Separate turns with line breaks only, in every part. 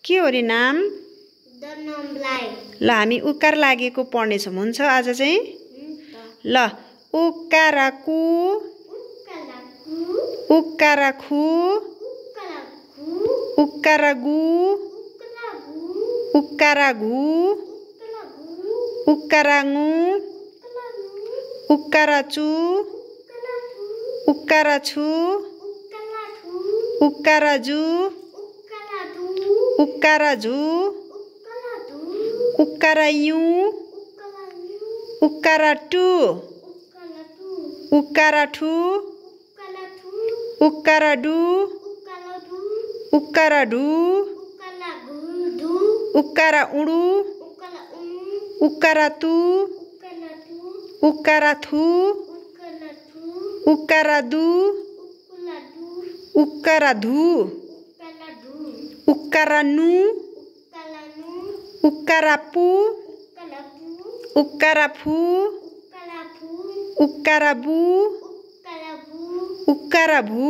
के हो रे नाम? ल हामी उकार लागेको पढ्नेछौँ। हुन्छ आज चाहिँ? ल उकारा कु, उकारा खु, उकारा गु, उकारा घु, उकारा ङु, उकारा चु, उकारा छु, उकारा जु, उकारा झु, उकारा यु, उकारा टु, उकारा ठु, उकारा डु, उकारा ढु, उकारा उडु, उकारा तु, उकारा थु, उकारा दु, उकारा धु, उकारा नु, उकारा पु, उकारा फु, उकारा बु, उकारा भु,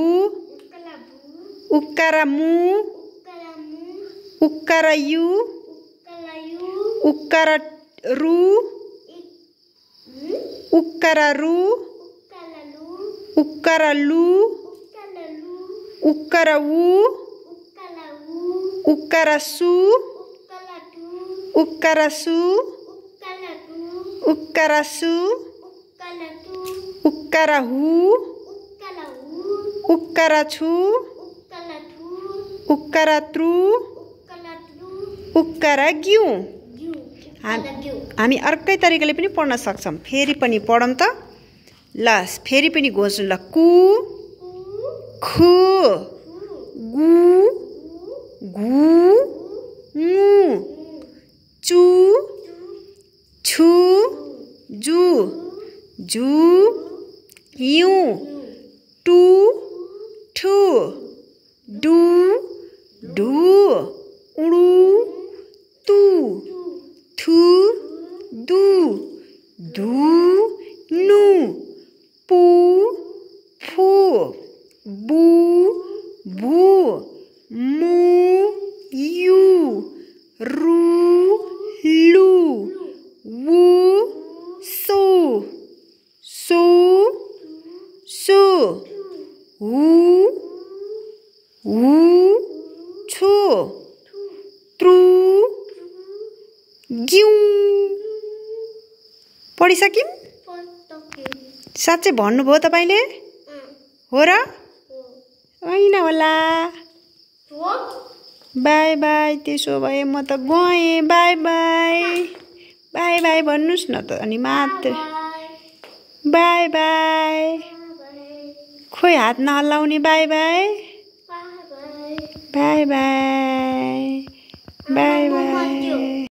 उकारा मु, उकारा यु, उकारा रु, उकारा रु, उकारा लु, उकारा उ, उकारा सु, उकारा सु, उकारा सु, उकारा हु, उकारा छु, उकारात्रु, उकारा ग्यु। हामी अर्कै तरिकाले पनि पढ्न सक्छौँ। फेरि पनि पढौँ त। ल फेरि पनि घोषौँ। ल कु, खु, गु, घु, ङु, चु, छु, जु, झु, यु, टु, ठु, डु, ढु, उडु, तु, थु, दु, धु, नु, पु, फु, बु, भु, मु, यु, रु, लु, वु, सु, सु, सु, हु, हु, छु,त्रु, ग्यु। पढिसक्यौँ? साँच्चै भन्नुभयो तपाईँले? हो र? होइन होला। By by. त्यसो भए म त गएँ। By bye. बाई बाई भन्नुहोस् न त अनि मात्र। Bye bye. खोइ हात नहल्लाउने। Bye bye. Bye bye. Bye by.